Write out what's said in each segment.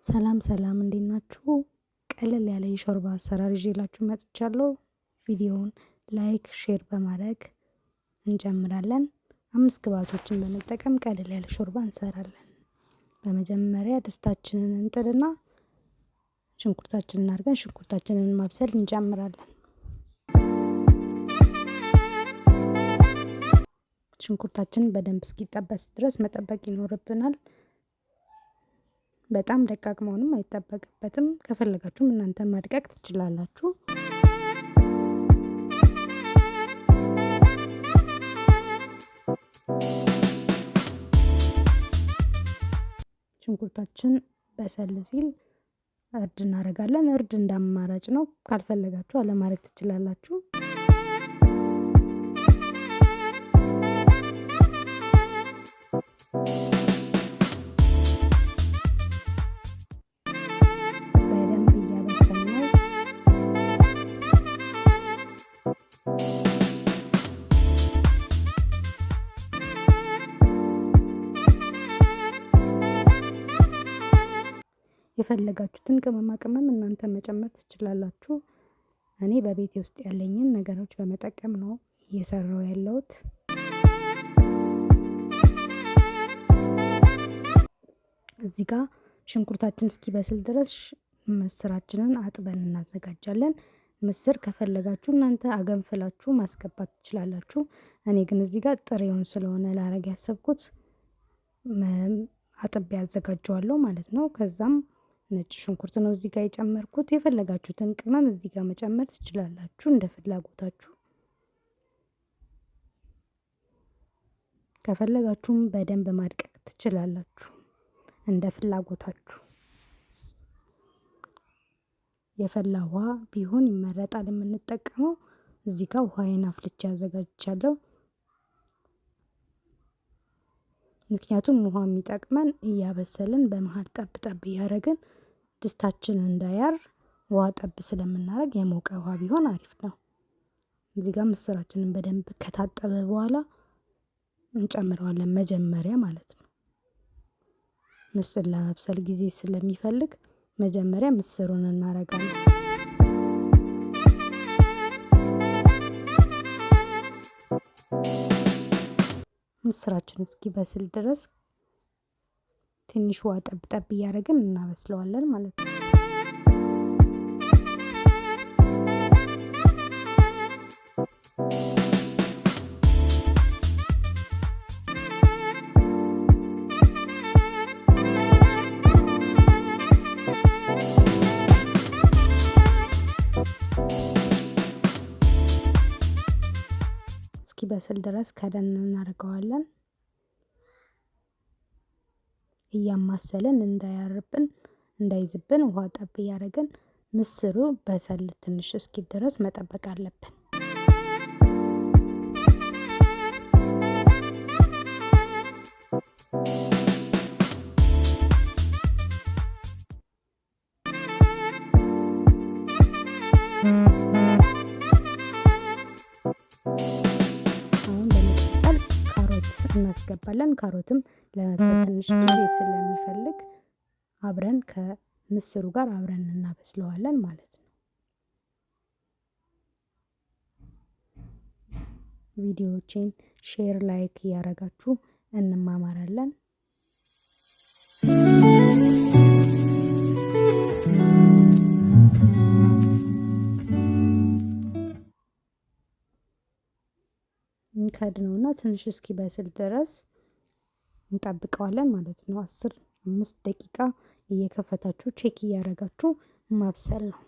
ሰላም ሰላም እንዴት ናችሁ? ቀለል ያለ የሾርባ አሰራር ይዤላችሁ መጥቻለሁ። ቪዲዮውን like፣ share በማድረግ እንጀምራለን። 5 ግብአቶችን በመጠቀም ቀለል ያለ ሾርባ እንሰራለን። በመጀመሪያ ድስታችንን እንጥድና ሽንኩርታችንን አድርገን ሽንኩርታችንን ማብሰል እንጀምራለን። ሽንኩርታችንን በደንብ እስኪጠበስ ድረስ መጠበቅ ይኖርብናል። በጣም ደቃቅ መሆንም አይጠበቅበትም። ከፈለጋችሁም እናንተ ማድቀቅ ትችላላችሁ። ሽንኩርታችን በሰል ሲል እርድ እናደርጋለን። እርድ እንደ አማራጭ ነው። ካልፈለጋችሁ አለማድረግ ትችላላችሁ። በደንብ እያበሰልነው የፈለጋችሁትን ቅመማ ቅመም እናንተ መጨመር ትችላላችሁ። እኔ በቤቴ ውስጥ ያለኝን ነገሮች በመጠቀም ነው እየሰራሁ ያለሁት። እዚህ ጋር ሽንኩርታችን እስኪበስል ድረስ ምስራችንን አጥበን እናዘጋጃለን። ምስር ከፈለጋችሁ እናንተ አገንፍላችሁ ማስገባት ትችላላችሁ። እኔ ግን እዚህ ጋር ጥሬውን ስለሆነ ላረግ ያሰብኩት አጥቤ አዘጋጀዋለሁ ማለት ነው። ከዛም ነጭ ሽንኩርት ነው እዚህ ጋር የጨመርኩት። የፈለጋችሁትን ቅመም እዚህ ጋር መጨመር ትችላላችሁ እንደ ፍላጎታችሁ። ከፈለጋችሁም በደንብ ማድቀቅ ትችላላችሁ እንደ ፍላጎታችሁ። የፈላ ውሃ ቢሆን ይመረጣል የምንጠቀመው። እዚህ ጋር ውሃዬን አፍልቼ አዘጋጅቻለሁ። ምክንያቱም ውሃ የሚጠቅመን እያበሰልን በመሃል ጠብ ጠብ እያደረግን ድስታችን እንዳያር ውሃ ጠብ ስለምናደርግ የሞቀ ውሃ ቢሆን አሪፍ ነው። እዚህ ጋር ምስራችንን በደንብ ከታጠበ በኋላ እንጨምረዋለን መጀመሪያ ማለት ነው። ምስር ለመብሰል ጊዜ ስለሚፈልግ መጀመሪያ ምስሩን እናደርጋለን። ምስራችን እስኪበስል ድረስ ትንሽ ውሃ ጠብ ጠብ እያደረግን እናበስለዋለን ማለት ነው። እስኪበስል ድረስ ከደን እናደርገዋለን። እያማሰልን እንዳያርብን እንዳይዝብን ውሃ ጠብ እያደረግን ምስሩ በሰል ትንሽ እስኪል ድረስ መጠበቅ አለብን። አሁን በመቀጠል ካሮት እናስገባለን። ካሮትም ለመብሰል ትንሽ ጊዜ ስለሚፈልግ አብረን ከምስሩ ጋር አብረን እናበስለዋለን ማለት ነው። ቪዲዮዎቼን share፣ like እያደረጋችሁ እንማማራለን። እንከድነውና ትንሽ እስኪበስል ድረስ እንጠብቀዋለን ማለት ነው። 10-5 ደቂቃ እየከፈታችሁ check እያደረጋችሁ ማብሰል ነው።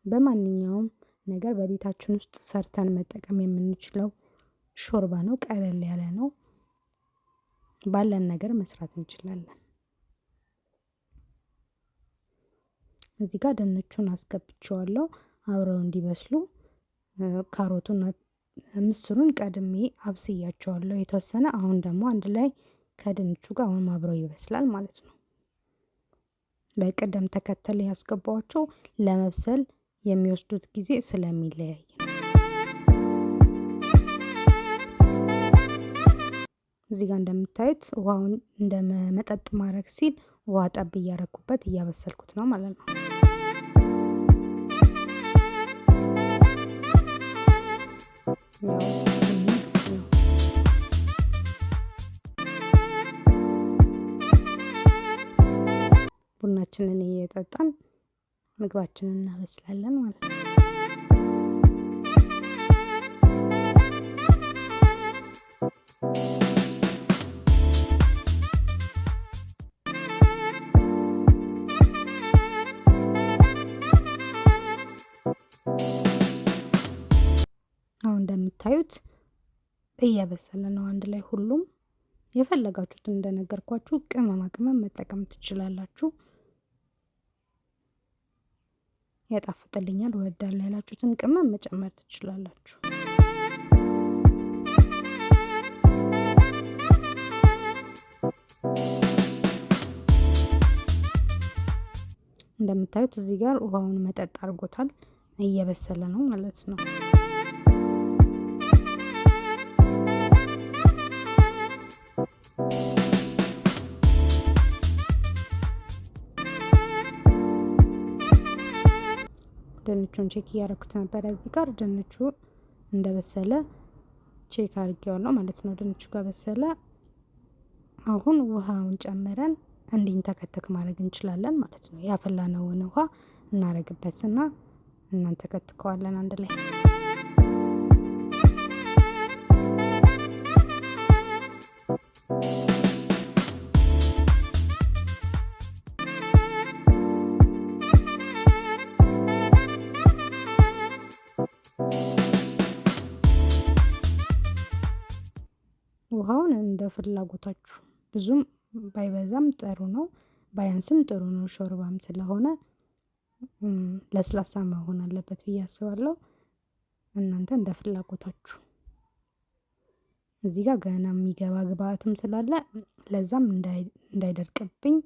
በማንኛውም ነገር በቤታችን ውስጥ ሰርተን መጠቀም የምንችለው ሾርባ ነው። ቀለል ያለ ነው። ባለን ነገር መስራት እንችላለን። እዚህ ጋር ድንቹን አስገብቼዋለሁ አብረው እንዲበስሉ። ካሮቱን ምስሩን ቀድሜ አብስያቸዋለሁ የተወሰነ። አሁን ደግሞ አንድ ላይ ከድንቹ ጋር አሁንም አብረው ይበስላል ማለት ነው። በቅደም ተከተል ያስገባኋቸው ለመብሰል የሚወስዱት ጊዜ ስለሚለያይ ነው። እዚህ ጋር እንደምታዩት ውሃውን እንደ መጠጥ ማድረግ ሲል ውሃ ጠብ እያረኩበት እያበሰልኩት ነው ማለት ነው። ቡናችንን እየጠጣን ምግባችንን እናበስላለን ማለት ነው። አሁን እንደምታዩት እየበሰለ ነው። አንድ ላይ ሁሉም የፈለጋችሁትን እንደነገርኳችሁ ቅመማ ቅመም መጠቀም ትችላላችሁ። ያጣፍጥልኛል እወዳለሁ ያላችሁትን ቅመም መጨመር ትችላላችሁ። እንደምታዩት እዚህ ጋር ውሃውን መጠጥ አድርጎታል። እየበሰለ ነው ማለት ነው። ድንቹን check እያደረኩት ነበረ። እዚህ ጋር ድንቹ እንደበሰለ check አድርጌዋለሁ ማለት ነው። ድንቹ ጋር በሰለ። አሁን ውሃውን ጨምረን እንዲንተከተክ ማድረግ እንችላለን ማለት ነው። ያፈላነውን ውሃ እናረግበትና እናንተከትከዋለን አንድ ላይ። ውሃውን እንደ ፍላጎታችሁ ብዙም ባይበዛም ጥሩ ነው፣ ባያንስም ጥሩ ነው። ሾርባም ስለሆነ ለስላሳ መሆን አለበት ብዬ አስባለሁ። እናንተ እንደ ፍላጎታችሁ። እዚህ ጋር ገና የሚገባ ግብአትም ስላለ ለዛም እንዳይደርቅብኝ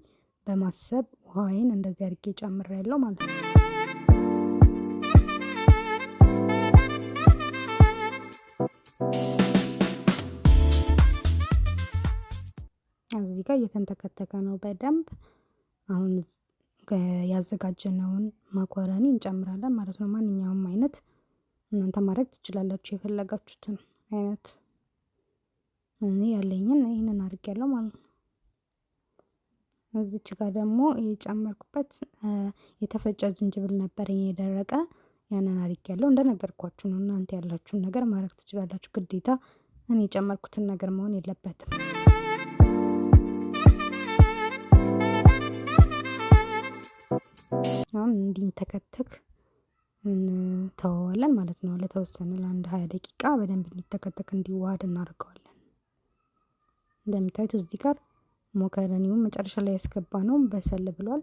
በማሰብ ውሃዬን እንደዚህ አድርጌ ጨምሬያለሁ ማለት ነው። እዚህ ጋር እየተንተከተከ ነው በደንብ። አሁን ያዘጋጀነውን መኮረኒ እንጨምራለን ማለት ነው። ማንኛውም አይነት እናንተ ማድረግ ትችላላችሁ፣ የፈለጋችሁትን አይነት። እኔ ያለኝን ይህንን አድርጌያለሁ ማለት ነው። እዚች ጋር ደግሞ የጨመርኩበት የተፈጨ ዝንጅብል ነበረኝ የደረቀ፣ ያንን አድርጌያለሁ። እንደነገርኳችሁ ነው፣ እናንተ ያላችሁን ነገር ማድረግ ትችላላችሁ። ግዴታ እኔ የጨመርኩትን ነገር መሆን የለበትም። አሁን እንዲንተከተክ እንተወዋለን ማለት ነው። ለተወሰነ ለአንድ 20 ደቂቃ በደንብ እንዲተከተክ እንዲዋሃድ እናደርገዋለን። እንደምታዩት እዚህ ጋር ሞከረኒውን መጨረሻ ላይ ያስገባ ነው በሰል ብሏል።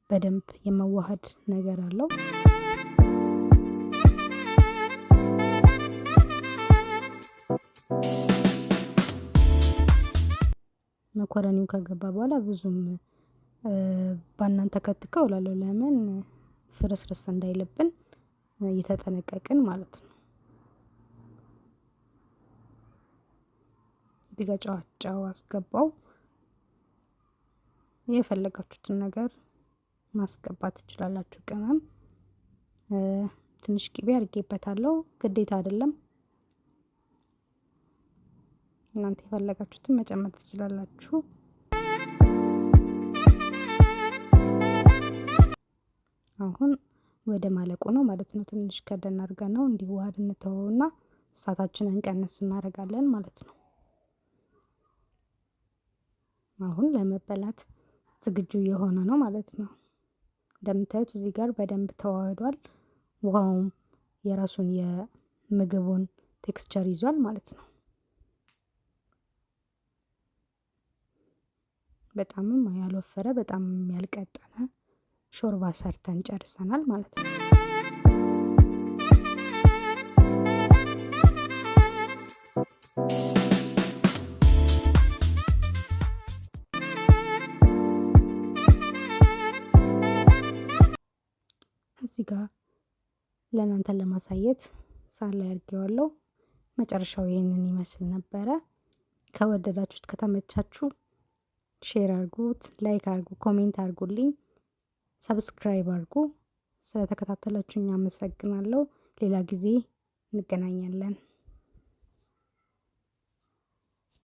በደንብ የመዋሃድ ነገር አለው። መኮረኒው ከገባ በኋላ ብዙም ባናንተከትከው እላለሁ። ለምን ፍርስርስ እንዳይልብን እየተጠነቀቅን ማለት ነው። እዚህ ጋር ጨው አስገባው። የፈለጋችሁትን ነገር ማስገባት ትችላላችሁ። ቅመም ትንሽ ቅቤ አድርጌበታለሁ፣ ግዴታ አይደለም። እናንተ የፈለጋችሁትን መጨመር ትችላላችሁ። አሁን ወደ ማለቁ ነው ማለት ነው። ትንሽ ከደን አድርገን ነው እንዲዋሃድ እንተወውና እሳታችንን ቀነስ እናደርጋለን ማለት ነው። አሁን ለመበላት ዝግጁ የሆነ ነው ማለት ነው። እንደምታዩት እዚህ ጋር በደንብ ተዋህዷል። ውሃውም የራሱን የምግቡን texture ይዟል ማለት ነው። በጣምም ያልወፈረ በጣምም ያልቀጠነ ሾርባ ሰርተን ጨርሰናል ማለት ነው። እዚህ ጋር ለእናንተ ለማሳየት ሳህን ላይ አድርጌዋለሁ። መጨረሻው ይህንን ይመስል ነበረ። ከወደዳችሁት ከተመቻችሁ Share አርጉት፣ like አርጉ፣ comment አርጉልኝ፣ subscribe አርጉ። ስለተከታተላችሁኝ አመሰግናለሁ። ሌላ ጊዜ እንገናኛለን።